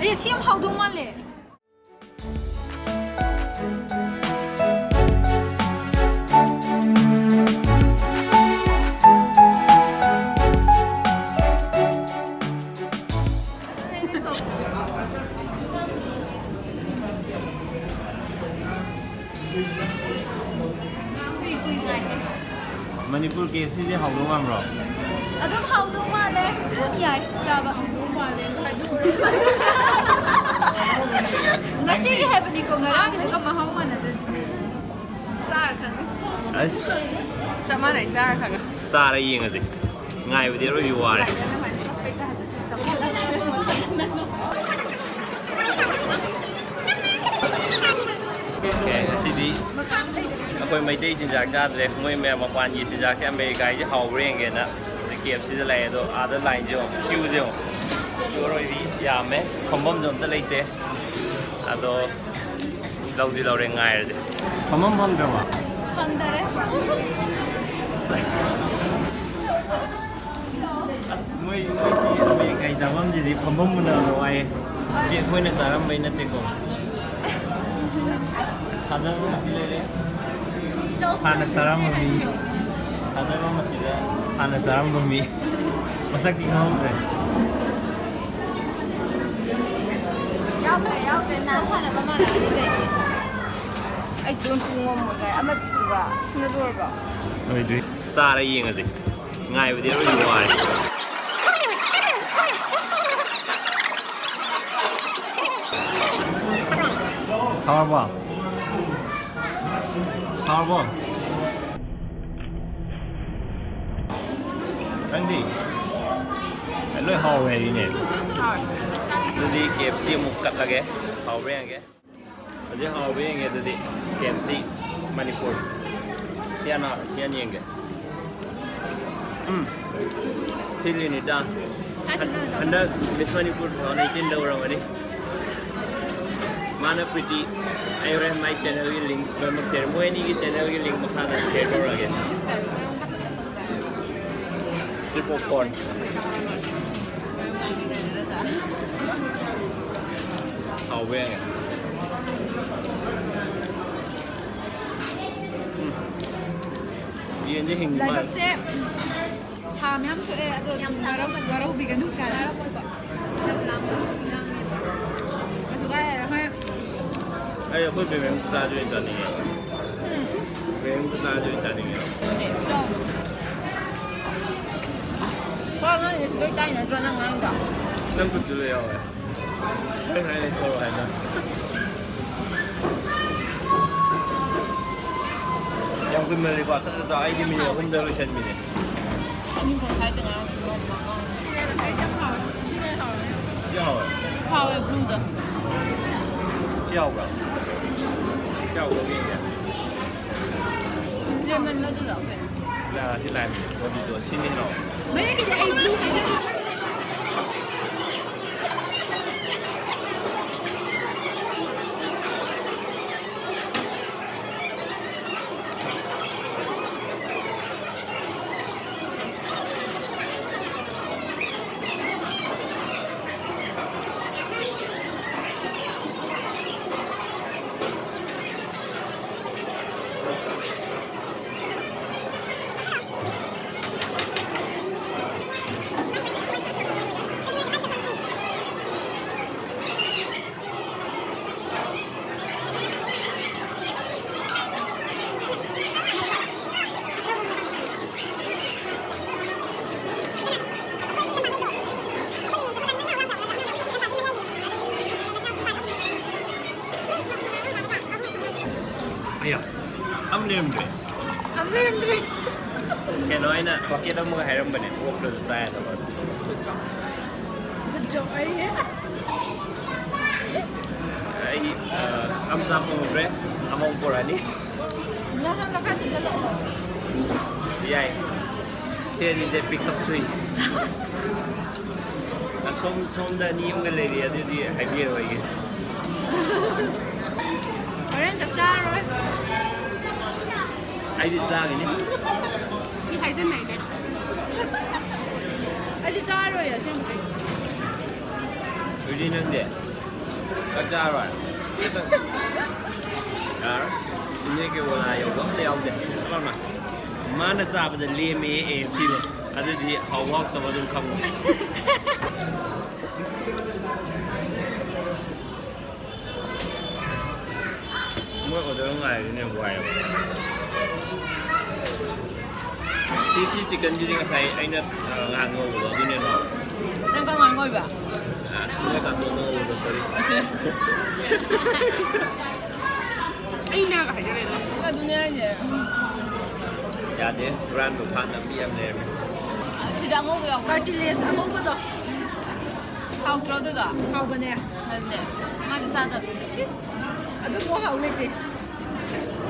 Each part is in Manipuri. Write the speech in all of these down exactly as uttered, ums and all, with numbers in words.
ꯑꯦ, ꯁꯤ ꯌꯥꯝ ꯍꯥꯎꯗꯧ ꯃꯥꯜꯂꯦ꯫ ꯃꯅꯤꯄꯨꯔ ꯀꯦ ꯑꯦꯐ ꯁꯤꯁꯦ ꯍꯥꯎꯗꯧ ꯃꯥꯟꯕ꯭ꯔꯣ? ꯑꯗꯨꯝ ꯍꯥꯎꯗꯧ ꯃꯥꯜꯂꯦ꯫ ꯌꯥꯏ, ꯆꯥꯕ꯫ ꯉꯁꯤꯒꯤ ꯍꯥꯏꯕꯅꯤꯀꯣ, ꯉꯔꯥꯡꯒꯤꯗꯨꯒ ꯃꯍꯥꯎ ꯃꯥꯟꯅꯗ꯭ꯔꯗꯤ꯫ ꯆꯥꯔ ꯈꯪꯅꯤ꯫ ꯑꯁ꯫ ꯆꯞ ꯃꯥꯟꯅꯩ, ꯆꯥꯔ ꯈꯪꯉꯦ꯫ ꯆꯥꯔ ꯌꯦꯡꯉꯁꯤ꯫ ꯉꯥꯏꯕꯗꯤ ꯑꯔꯣꯏꯕꯤ ꯋꯥꯔꯦ꯫ ꯑꯣꯀꯦ, ꯉꯁꯤꯗꯤ ꯑꯩꯈꯣꯏ ꯃꯩꯇꯩ ꯆꯤꯟꯖꯥꯛ ꯆꯥꯗ꯭ꯔꯦ꯫ ꯃꯣꯏ ꯃꯌꯥꯝ ꯃꯄꯥꯟꯒꯤ ꯆꯤꯟꯖꯥꯛꯁꯦ, ꯑꯃꯦꯔꯤꯀꯥꯒꯤꯁꯦ ꯍꯥꯎꯕ꯭ꯔꯥ ꯌꯦꯡꯒꯦꯅ ꯀꯦ ꯑꯦꯐ ꯁꯤꯗ ꯂꯥꯛꯑꯦ꯫ ꯑꯗꯣ ꯑꯥꯗ ꯂꯥꯏꯟꯁꯦ ꯌꯦꯡꯉꯣ, ꯀ꯭ꯌꯨꯁꯦ ꯌꯦꯡꯉꯣ꯫ ꯀ꯭ꯌꯨ ꯑꯔꯣꯏꯕꯤ ꯌꯥꯝꯃꯦ꯫ ꯐꯝꯐꯝꯁꯨ ꯑꯝꯇ ꯂꯩꯇꯦ꯫ ꯑꯗꯣ ꯂꯧꯗꯤ ꯂꯧꯔꯦ, ꯉꯥꯏꯔꯁꯦ꯫ ꯐꯝꯐꯝ ꯐꯪꯗ꯭ꯔꯕꯣ? ꯐꯪꯗꯔꯦ꯫ ꯑꯁ, ꯃꯣꯏ, ꯃꯣꯏꯁꯤ ꯑꯃꯦꯔꯤꯀꯥꯒꯤ ꯆꯥꯐꯝꯁꯤꯗꯤ ꯐꯝꯐꯝ ꯃꯨꯟꯅꯕ ꯋꯥꯏꯌꯦ꯫ ꯁꯤ ꯑꯩꯈꯣꯏꯅ ꯆꯥꯔꯝꯕꯩ ꯅꯠꯇꯦꯀꯣ꯫ ꯊꯥꯗꯕ ꯑꯃꯁꯨ ꯂꯩꯔꯦ꯫ ꯍꯥꯟꯅ ꯆꯥꯔꯝꯕ ꯃꯤ꯫ ꯊꯥꯗꯕ ꯑꯃꯁꯤꯗ ꯍꯥꯟꯅ ꯆꯥꯔꯝꯕ ꯃꯤ꯫ ꯃꯁꯛꯇꯤ ꯈꯪꯍꯧꯗ꯭ꯔꯦ꯫ ꯌꯥꯎꯗ꯭ꯔꯦ, ꯌꯥꯎꯗ꯭ꯔꯦ꯫ ꯅꯍꯥꯟ ꯁꯥꯟꯅꯕ ꯃꯥꯟꯅꯔꯅꯤ ꯑꯗꯩꯗꯤ꯫ ꯑꯩ ꯑꯗꯨꯝ ꯄꯨ ꯉꯝꯃꯣꯏ ꯀꯥꯏ꯫ ꯑꯃꯗꯨꯒ ꯁꯤꯅ ꯂꯣꯏꯔꯕꯣ? ꯂꯣꯏꯗ꯭ꯔꯤ꯫ ꯆꯥꯔ ꯌꯦꯡꯉꯁꯤ꯫ ꯉꯥꯏꯕꯗꯤ ꯑꯔꯣꯏꯕ ꯋꯥꯔꯦ꯫ ꯍꯥꯎꯔꯕꯣ? ꯍꯥꯎꯔꯕꯣ? ꯅꯪꯗꯤ? ꯂꯣꯏ ꯍꯥꯎꯋꯦ ꯍꯥꯏꯔꯤꯅꯦ꯫ ꯍꯥꯎꯋꯦ꯫ ꯑꯗꯨꯗꯤ ꯀꯦ ꯑꯦꯐ ꯁꯤ ꯑꯃꯨꯛ ꯀꯠꯂꯒꯦ꯫ ꯍꯥꯎꯕ꯭ꯔꯥ ꯌꯦꯡꯒꯦ꯫ ꯍꯧꯖꯤꯛ ꯍꯥꯎꯕ ꯌꯦꯡꯒꯦ ꯑꯗꯨꯗꯤ ꯀꯦ ꯑꯦꯐ ꯁꯤ ꯃꯅꯤꯄꯨꯔ꯫ ꯁꯤ ꯍꯥꯟꯅ, ꯁꯤ ꯍꯥꯟꯅ ꯌꯦꯡꯒꯦ꯫ ꯎꯝ꯫ ꯁꯤꯜꯂꯤꯅꯤꯗ꯫ ꯍꯟ-, ꯍꯟꯗꯛ ꯃꯤꯁ ꯃꯅꯤꯄꯨꯔ ꯇꯨ ꯊꯥꯎꯖꯟ ꯑꯩꯠꯇꯤꯟꯗ ꯎꯔꯝꯒꯅꯤ꯫ ꯃꯥꯅ ꯄ꯭ꯔꯤꯇꯤ, ꯑꯩ ꯍꯣꯔꯦꯟ ꯃꯥꯏ ꯆꯦꯅꯦꯜꯒꯤ ꯂꯤꯡ ꯂꯣꯏꯅꯃꯛ ꯁꯤꯌꯔ, ꯃꯣꯏ ꯑꯅꯤꯒꯤ ꯆꯦꯅꯦꯜꯒꯤ ꯂꯤꯡ ꯃꯈꯥꯗ ꯁꯤꯌꯔ ꯇꯧꯔꯛꯑꯒꯦ꯫ ꯁꯤ ꯄꯣꯞꯀꯣꯔꯟ꯫ ꯎꯝ꯫ ꯌꯦꯟꯗꯤ ꯍꯤꯡꯉꯤ ꯃꯥꯜꯂꯦ꯫ ꯂꯥꯏꯕꯛꯁꯦ ꯊꯥ ꯃꯌꯥꯝ ꯊꯣꯛꯑꯦ, ꯑꯗꯣ ꯌꯥꯝ ꯋꯥꯔꯧ-, ꯋꯥꯔꯧꯕꯤꯒꯅꯨ ꯀꯥꯏꯅ꯫ ꯌꯥꯝ ꯂꯥꯡꯕ ꯉꯥꯡꯉꯦꯕ꯫ ꯀꯩꯁꯨ ꯀꯥꯏꯗꯦ, ꯍꯣꯏ꯫ ꯑꯩ ꯑꯩꯈꯣꯏ ꯕꯦꯝꯕꯦꯝ ꯆꯥꯁꯦ ꯑꯣꯏꯅ ꯆꯥꯅꯤꯡꯉꯦ꯫ ꯎꯝ꯫ ꯕꯦꯝꯕꯦꯝ ꯆꯥꯁꯦ ꯑꯣꯏꯅ ꯆꯥꯅꯤꯡꯉꯦ꯫ ꯑꯗꯨꯅꯦ, ꯆꯥꯎ꯫ ꯋꯥ ꯉꯥꯡꯉꯤꯁꯤ ꯂꯣꯏ ꯇꯥꯏ ꯅꯠꯇ꯭ꯔꯣ ꯅꯪ ꯉꯥꯡꯉꯤꯗꯣ? ꯅꯪ ꯈꯨꯠꯇꯨ ꯂꯣꯏ ꯌꯥꯎꯋꯦ꯫ ꯑꯩ ꯍꯥꯏ ꯂꯩꯊꯧ ꯍꯥꯏꯅ꯫ ꯌꯥꯝ ꯀꯨꯏꯃꯜꯂꯦꯀꯣ, ꯁꯠ ꯁꯠ ꯆꯥꯎ꯫ ꯑꯩꯗꯤ ꯃꯤꯅꯤꯠ ꯑꯍꯨꯝꯗ ꯂꯣꯏꯁꯟꯕꯤꯅꯦ꯫ ꯑꯅꯤ ꯃꯈꯥꯏꯗ ꯉꯥꯏꯔꯦ꯫ ꯁꯤꯅ ꯍꯦꯟꯅ ꯍꯥꯎꯋꯦ꯫ ꯁꯤꯅ ꯍꯦꯟꯅ ꯍꯥꯎꯋꯦ꯫ ꯁꯤ ꯍꯥꯎꯋꯦ꯫ ꯍꯥꯎꯋꯦ, blue ꯗꯣ꯫ ꯁꯤ ꯍꯥꯎꯕ꯭ꯔꯥ? ꯁꯤ ꯍꯥꯎꯕ꯭ꯔꯥ ꯌꯦꯡꯒꯦ꯫ Lemon ꯗꯨ ꯑꯗꯨꯗꯣ ꯀꯩꯅꯣ꯫ ꯂꯥ-, ꯁꯤ lime ꯕꯣꯗꯤꯗꯣ ꯁꯤꯅ ꯍꯦꯟꯅ ꯍꯥꯎꯋꯦ꯫ ꯃꯌꯦꯛꯀꯤꯗꯤ ꯑꯩ blue ꯍꯥꯏꯖꯒꯦ꯫ ꯑꯌꯥ, ꯑꯝ ꯂꯩꯔꯝꯗ꯭ꯔꯦ꯫ ꯑꯝ ꯂꯩꯔꯝꯗ꯭ꯔꯦ꯫ ꯀꯩꯅꯣ, ꯑꯩꯅ bucket ꯑꯃꯒ ꯍꯥꯏꯔꯝꯕꯅꯦ, ꯑꯣꯛꯇꯁꯨ ꯆꯥ ꯌꯥꯗꯕ꯫ Good job꯫ Good job, ꯑꯩ꯫ ꯑꯩ, ꯑ, ꯑꯝ ꯆꯥ ꯐꯪꯍꯧꯗ꯭ꯔꯦ, ꯑꯃꯃꯨꯛ ꯄꯣꯔꯛꯑꯅꯤ꯫ ꯅꯪ ꯍꯥꯟꯅ ꯈꯔ ꯆꯤꯛꯍꯜꯂꯛꯑꯣ꯫ ꯌꯥꯏ꯫ ꯁꯦ ꯑꯅꯤꯁꯦ pick up ꯁꯨꯏ꯫ ꯑꯁꯣꯝ, ꯁꯣꯝꯗ ꯑꯅꯤ ꯑꯃꯒ ꯂꯩꯔꯤ, ꯑꯗꯨꯗꯤ ꯍꯥꯏꯕꯤꯔꯔꯣꯏꯒꯦ꯫ ꯍꯣꯔꯦꯟ ꯆꯥꯛ ꯆꯥꯔꯔꯣꯏ꯫ ꯑꯩꯗꯤ ꯆꯥꯒꯅꯤ꯫ ꯁꯤ ꯍꯥꯏꯖꯟꯅꯩꯅꯦ꯫ ꯑꯩꯗꯤ ꯆꯥꯔꯣꯏ ꯑꯁꯦꯡꯕꯩ꯫ ꯑꯗꯨꯗꯤ ꯅꯪꯗꯤ? ꯆꯥꯛ ꯆꯥꯔꯣꯏ? ꯌꯥꯔꯣꯏ꯫ ꯏꯅꯦ ꯀꯦꯕꯣꯂꯥ ꯌꯧꯕ ꯑꯝꯇ ꯌꯥꯎꯗꯦ꯫ ꯂꯥꯎꯅ꯫ ꯃꯥꯅ ꯆꯥꯕꯗ ꯂꯦꯝꯃꯦ ꯑꯦ ꯁꯤꯗꯣ꯫ ꯑꯗꯨꯗꯤ ꯍꯥꯎꯕ ꯍꯥꯎꯇꯕ ꯑꯗꯨꯝ ꯈꯪꯉꯣ꯫ ꯃꯣꯏ ꯑꯣꯔꯗꯔ ꯉꯥꯏꯔꯤꯅꯦ ꯋꯥꯏꯌꯦꯕ꯫ ꯁꯤ, ꯁꯤ ꯆꯤꯛꯀꯟꯁꯤꯗꯤ ꯉꯁꯥꯏ ꯑꯩꯅ, ꯑ, ꯉꯍꯥꯟ ꯉꯧꯕꯗꯣ ꯑꯗꯨꯅꯦꯕ꯫ ꯅꯪ ꯀꯔꯝ ꯀꯥꯟ ꯉꯧꯕ? ꯑ, ꯅꯣꯏ ꯀꯥꯡꯁꯣꯏ ꯉꯧꯕꯗꯣ, ꯁꯣꯔꯤ꯫ ꯑꯁꯦ꯫ ꯑꯩꯅꯒ ꯍꯥꯏꯖꯜꯂꯦꯗꯣ꯫ ꯑꯗꯨꯅꯦ ꯍꯥꯏꯁꯦ꯫ ꯌꯥꯗꯦ, ꯍꯨꯔꯥꯟꯕ ꯐꯥꯅꯕ ꯃꯤ ꯌꯥꯝ ꯂꯩꯔꯝꯃꯦ꯫ ꯁꯤꯗ ꯑꯉꯧꯕ ꯌꯥꯎꯕ꯭ꯔꯣ? ꯀꯥꯔꯇꯤꯂꯦꯖ ꯑꯉꯧꯕꯗꯣ꯫ ꯍꯥꯎꯇ꯭ꯔꯣ ꯑꯗꯨꯗꯣ? ꯍꯥꯎꯕꯅꯦ꯫ ꯑꯗꯨꯅꯦ꯫ ꯃꯥꯗꯤ ꯆꯥꯗꯕꯅꯦ꯫ ꯏꯁ, ꯑꯗꯨꯕꯨ ꯍꯥꯎ ꯂꯩꯇꯦ꯫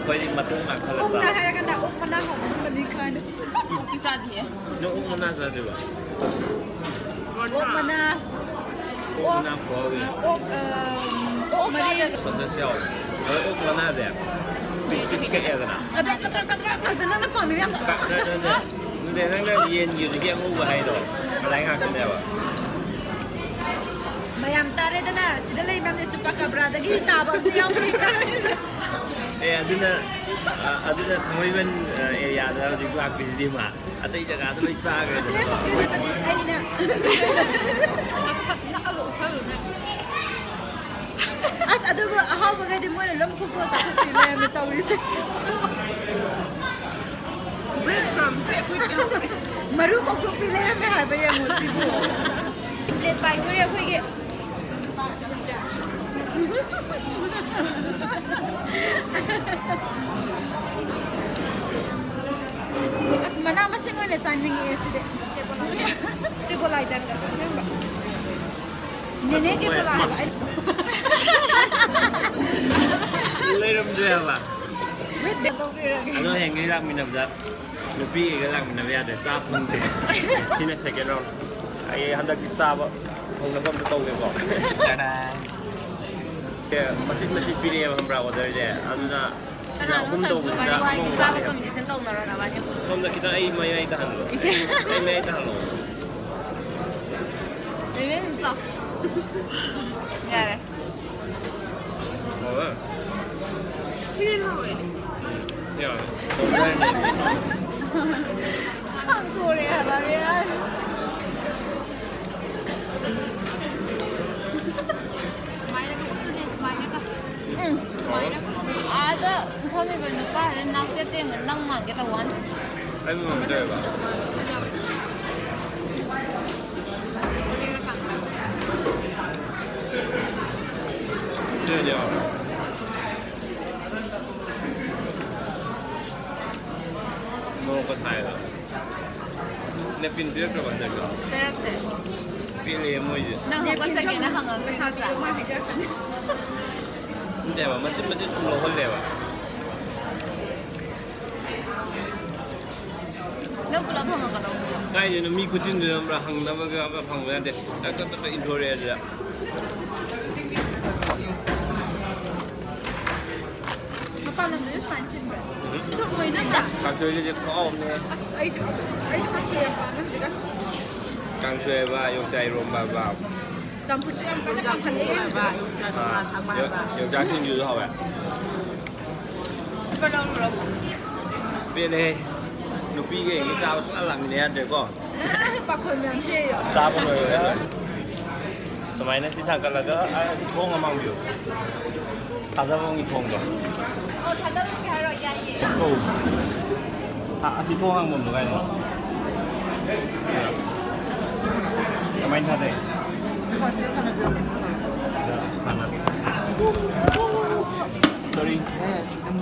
ꯑꯩꯈꯣꯏꯗꯤ ꯃꯇꯨꯡ ꯉꯥꯛ ꯈꯜꯂ ꯑꯣꯛꯇ ꯆꯥꯕ꯫ ꯍꯥꯏꯔꯒꯅ ꯑꯣꯛ ꯃꯅꯥ ꯍꯥꯎꯕꯒꯨꯝꯕꯅꯤ ꯀꯥꯏꯅ꯫ ꯑꯣꯛꯇꯤ ꯆꯥꯗꯤꯌꯦ꯫ ꯅꯪ ꯑꯣꯛ ꯃꯅꯥ ꯆꯥꯗ꯭ꯔꯤꯕ? ꯑꯣꯛ ꯃꯅꯥ꯫ ꯑꯣꯛ ꯃꯅꯥ ꯐꯥꯎꯏ꯫ ꯑꯣꯛ, ꯑ, ꯑꯣꯛ ꯃꯔꯤꯟ꯫ ꯁꯟꯗꯁꯨ ꯌꯥꯎꯋꯦ꯫ ꯑꯗꯣ ꯑꯣꯛ ꯃꯅꯥꯁꯦ ꯄꯤꯁ ꯄꯤꯁ ꯀꯛꯑꯦꯗꯅ꯫ ꯀꯗ꯭ꯔꯛ, ꯀꯗ꯭ꯔꯛ, ꯀꯗ꯭ꯔꯛ ꯉꯥꯛꯇ ꯅꯪꯅ ꯄꯥꯝꯃꯤ ꯃꯌꯥꯝꯗꯣ꯫ ꯀ-, ꯅꯠꯇꯦ, ꯅꯠꯇꯦ꯫ ꯅꯠꯇꯦ, ꯅꯪꯅ ꯌꯦꯟꯒꯤ ꯍꯧꯖꯤꯛꯀꯤ ꯑꯉꯧꯕ ꯍꯥꯏꯗꯣ ꯑꯗꯨꯃꯥꯏ ꯉꯥꯛꯇꯅꯦꯕ꯫ ꯃꯌꯥꯝ ꯇꯥꯔꯦꯗꯅ, ꯁꯤꯗ ꯂꯩ ꯃꯌꯥꯝꯁꯦ ꯆꯨꯄꯥꯀꯥꯕ꯭ꯔꯥꯗꯒꯤ ꯇꯥꯕ ꯑꯝꯇ ꯌꯥꯎꯗꯦ ꯀꯥꯏꯅ꯫ ꯑꯦ, ꯑꯗꯨꯅ, ꯑ, ꯑꯗꯨꯅ ꯊꯥꯡꯃꯩꯕꯟ, ꯑ, ꯑꯦꯔꯤꯌꯥꯗ ꯍꯧꯖꯤꯛ ꯂꯥꯛꯄꯤꯁꯤꯗꯤ ꯃꯥ꯫ ꯑꯇꯩ ꯖꯒꯥꯗ ꯂꯣꯏ ꯆꯥꯈ꯭ꯔꯦꯗꯅꯀꯣ꯫ ꯑꯁꯦꯡꯕ, ꯑꯁꯦꯡꯕꯅꯤ꯫ ꯑꯩꯅ ꯅꯛꯑꯒ ꯎꯠꯊꯔꯨꯅꯦ꯫ ꯑꯁ, ꯑꯗꯨꯕꯨ ꯑꯍꯥꯎꯕꯈꯩꯗꯤ ꯃꯣꯏꯅ ꯂꯣꯏ ꯈꯣꯛꯇꯣꯛꯑ ꯆꯥꯊꯣꯛꯄꯤ ꯂꯩꯔꯝꯃꯦ ꯇꯧꯔꯤꯁꯦ꯫ Bread crumbs ꯁꯦ ꯑꯩꯈꯣꯏ ꯃꯔꯨ ꯀꯣꯛꯊꯣꯛꯄꯤ ꯂꯩꯔꯝꯃꯦ ꯍꯥꯏꯕ ꯌꯦꯡꯉꯣ ꯁꯤꯕꯨ꯫ Plate ꯄꯥꯏꯗꯣꯔꯦ ꯑꯩꯈꯣꯏꯒꯤ꯫ ꯑꯁ, ꯃꯅꯥ ꯃꯁꯤꯡ ꯑꯣꯏꯅ ꯆꯥꯅꯤꯡꯉꯛꯑꯦ ꯁꯤꯗꯤ꯫ ꯇꯦꯕꯣꯂꯥꯏꯗꯔꯗ ꯅꯦꯅꯦ ꯇꯦꯕꯣꯂꯥꯏ ꯍꯥꯏꯕ꯫ ꯂꯩꯔꯝꯗ꯭ꯔꯦ ꯍꯥꯏꯕ꯫ ꯋꯦꯠ ꯇꯧꯕꯤꯔꯒꯦ꯫ ꯑꯗꯣ ꯍꯌꯦꯡꯒꯩ ꯂꯥꯛꯃꯤꯟꯅꯕꯗ ꯅꯨꯄꯤꯒꯩꯒ ꯂꯥꯛꯃꯤꯟꯅꯕ ꯌꯥꯗ꯭ꯔꯦ, ꯆꯥ ꯐꯪꯗꯦ꯫ ꯁꯤꯅ second round꯫ ꯑꯩ ꯍꯟꯗꯛꯇꯤ ꯆꯥꯕ ꯐꯪꯅꯕ ꯑꯝꯇ ꯇꯧꯒꯦꯀꯣ꯫ ꯇꯥꯗꯥ! ꯑꯦ, ꯃꯆꯤꯠ ꯃꯆꯤꯠ ꯄꯤꯔꯛꯑꯦꯕ, ꯈꯪꯕ꯭ꯔꯥ, order ꯁꯦ꯫ ꯑꯗꯨꯅ ꯁꯤꯅ ꯀꯅꯥꯅꯣ ꯑꯍꯨꯝ ꯉꯁꯥꯏ ꯇꯧꯕꯁꯤꯗ ꯄꯨꯡ ꯑꯃꯃꯨꯛ ꯆꯥꯕ ꯂꯥꯛꯑꯦꯕ꯫ Combination ꯇꯧꯅꯔꯣ ꯅꯕꯥꯅꯤ꯫ ꯁꯣꯝꯗ ꯈꯤꯇꯪ ꯑꯩ ꯃꯌꯥꯏ ꯇꯥꯍꯜꯂꯣ꯫ ꯏꯁꯦ꯫ ꯑꯩ ꯃꯌꯥꯏ ꯇꯥꯍꯜꯂꯣ꯫ ꯂꯩꯃꯦ ꯑꯗꯨꯝ ꯆꯥꯎ꯫ ꯌꯥꯔꯦ꯫ ꯍꯥꯎꯋꯦ꯫ ꯊꯤꯅ ꯍꯥꯎꯋꯦ꯫ ꯌꯥꯔꯦ꯫ ꯈꯥꯡꯗꯣꯔꯦ ꯍꯥꯏꯕ ꯌꯥꯔꯦ꯫ ꯁꯨꯃꯥꯏꯅꯒ ꯎꯠꯂꯨꯅꯦ, ꯁꯨꯃꯥꯏꯅꯒ꯫ ꯎꯝ꯫ ꯁꯨꯃꯥꯏꯅꯒ ꯎꯠꯂꯨ꯫ ꯑꯥꯗ ꯐꯝꯃꯤꯕ ꯅꯨꯄꯥꯁꯤꯅ ꯅꯥꯛꯇ ꯇꯦꯡꯕ ꯅꯪ ꯃꯥꯟꯒꯦ ꯇꯧꯕ ꯋꯥꯅꯤ꯫ ꯑꯩ ꯉꯝꯗ꯭ꯔꯦꯕ꯫ ꯁꯤꯗꯤ ꯌꯥꯎꯔꯦ꯫ ꯃꯣꯔꯣꯛꯀ ꯁꯥꯏꯗ꯫ ꯅꯦꯄꯤꯟ ꯄꯤꯔꯛꯇ꯭ꯔꯕ ꯍꯟꯗꯛꯇꯤ? ꯄꯤꯔꯛꯇꯦ꯫ ꯄꯤꯔꯛꯑꯦ ꯃꯣꯏꯁꯦ꯫ ꯅꯪ ꯍꯧꯒꯠꯆꯒꯦꯅ ꯍꯪꯉꯒ ꯄꯩꯁꯥ ꯄꯤꯌꯣ ꯃꯥ ꯍꯥꯏꯖꯔꯛꯀꯅꯤ꯫ ꯅꯠꯇꯦꯕ, ꯃꯆꯤꯠ ꯃꯆꯤꯠ ꯁꯨꯝ ꯂꯧꯍꯜꯂꯦꯕ꯫ ꯅꯪ ꯄꯨꯂꯞ ꯍꯪꯉꯛꯀꯗꯧꯕꯗꯣ꯫ ꯀꯥꯏꯗꯩꯅꯣ, ꯃꯤ ꯈꯨꯆꯤꯟꯗꯨꯗ ꯑꯃ ꯍꯪꯅꯕꯒ ꯑꯃ ꯐꯪꯕ ꯅꯠꯇꯦ꯫ ꯇꯛ ꯇꯛ ꯇꯛ ꯇꯛ ꯏꯟꯊꯣꯔꯛꯑꯦ ꯑꯗꯨꯗ꯫ ꯃꯄꯥꯟ ꯂꯝꯗꯁꯨ ꯁꯨꯃꯥꯏꯅ ꯆꯤꯟꯕ꯭ꯔꯥ? ꯏꯊꯣꯛ ꯃꯣꯏ ꯅꯠꯇ꯫ ꯀꯥꯡꯁꯣꯏꯒꯁꯦ ꯈꯨꯍꯥꯎ ꯑꯃꯅꯦ꯫ ꯑꯁ ꯑꯩꯁꯨ ꯑꯩꯁꯨ ꯀꯥꯡꯁꯣꯏ ꯌꯥꯝ ꯄꯥꯝꯃꯦ ꯍꯧꯖꯤꯛꯀꯥꯟ꯫ ꯀꯥꯡꯁꯣꯏ ꯍꯥꯏꯕ, ꯌꯣꯡꯆꯥꯛ ꯏꯔꯣꯝꯕ ꯍꯥꯏꯕ꯫ ꯆꯝꯐꯨꯠꯁꯨ ꯌꯥꯝ ꯀꯟꯅ ꯄꯥꯝꯈꯠꯂꯛꯑꯦ ꯍꯧꯖꯤꯛꯀꯥꯟ꯫ ꯑꯥ, ꯌꯣ- ꯌꯣꯡꯆꯥꯛ ꯁꯤꯡꯖꯨꯁꯨ ꯍꯥꯎꯋꯦ꯫ ꯀꯩꯗꯧꯔꯨꯔꯕꯣ? ꯄꯦꯜꯂꯦꯍꯦ꯫ ꯅꯨꯄꯤꯒ ꯌꯦꯡꯉꯤ ꯆꯥꯕ ꯁꯨꯡꯂꯥꯛ ꯂꯥꯛꯃꯤꯟꯅ ꯌꯥꯗ꯭ꯔꯦꯀꯣ꯫ ꯄꯥꯈꯣꯟ ꯃꯌꯥꯝꯁꯦ ꯌꯣ꯫ ꯆꯥꯕ ꯂꯣꯏꯔꯦ꯫ ꯁꯨꯃꯥꯏꯅ ꯁꯤ ꯊꯥꯡꯒꯠꯂꯒ, ꯑ, ꯊꯣꯡ ꯑꯃ ꯍꯥꯡꯕꯤꯌꯨ꯫ ꯊꯥꯗꯐꯝꯒꯤ ꯊꯣꯡꯗꯣ꯫ ꯑꯣ, ꯊꯥꯗꯔꯛꯀꯦ ꯍꯥꯏꯔꯣ? ꯌꯥꯏꯌꯦ꯫ Let's go. ꯑ, ꯑꯁꯤ ꯊꯣꯡ ꯍꯥꯡꯐꯝꯗꯣ ꯀꯥꯏꯗꯅꯣ? ꯁꯤꯔ꯫ ꯀꯃꯥꯏꯅ ꯊꯥꯗꯩ? ꯁꯤꯗ ꯍꯥꯟꯅ꯫ Sorry꯫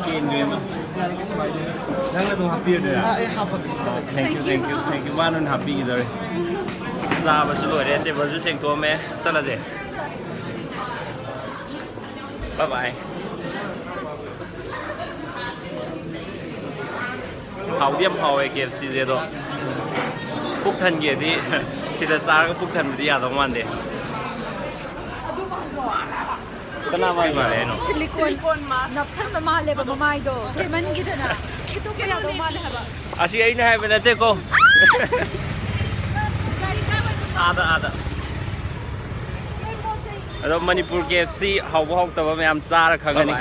ꯀꯦꯟꯒ꯭ꯔꯦ ꯑꯃ꯫ ꯅꯪꯅ ꯑꯗꯨꯝ ꯍꯥꯞꯄꯤꯔꯗꯣꯏꯔꯥ? ꯑꯩ ꯍꯥꯞꯄꯒꯦ꯫ Thank you, thank you, thank you. ꯃꯥꯅ ꯑꯣꯏꯅ ꯍꯥꯞꯄꯤꯈꯤꯗꯧꯔꯦ꯫ ꯆꯥꯕꯁꯨ ꯂꯣꯏꯔꯦ, ꯇꯦꯕꯜꯁꯨ ꯁꯦꯡꯇꯣꯛꯑꯝꯃꯦ꯫ ꯆꯠꯂꯁꯦ꯫ Bye bye. ꯍꯥꯎꯗꯤ ꯌꯥꯝ ꯍꯥꯎꯋꯦ ꯀꯦ ꯑꯦꯐ ꯁꯤꯁꯦ, ꯑꯗꯣ ꯄꯨꯛ ꯊꯟꯒꯦꯗꯤ ꯁꯤꯗ ꯆꯥꯔꯒ ꯄꯨꯛ ꯊꯟꯕꯗꯤ ꯌꯥꯗꯧ ꯃꯥꯟꯗꯦ꯫ ꯀꯅꯥ ꯃꯥꯜꯂꯦ ꯍꯥꯏꯅꯣ? ꯁꯤꯂꯤꯀꯣꯟ ꯅꯞꯁꯟꯕ ꯃꯥꯜꯂꯦꯕ ꯃꯃꯥꯏꯗꯣ꯫ ꯀꯦꯃꯟꯒꯤꯗꯅ ꯈꯦꯠꯇꯣꯛꯄ ꯌꯥꯗꯧ ꯃꯥꯜꯂꯦ ꯍꯥꯏꯕ꯫ ꯑꯁꯤ ꯑꯩꯅ ꯍꯥꯏꯕ ꯅꯠꯇꯦꯀꯣ꯫ ꯑꯥꯗ, ꯑꯥꯗ꯫ ꯑꯗꯣ ꯃꯅꯤꯄꯨꯔ ꯀꯦ ꯑꯦꯐ ꯁꯤ ꯍꯥꯎꯕ ꯍꯥꯎꯇꯕ ꯃꯌꯥꯝ ꯆꯥꯔ ꯈꯪꯒꯅꯤ꯫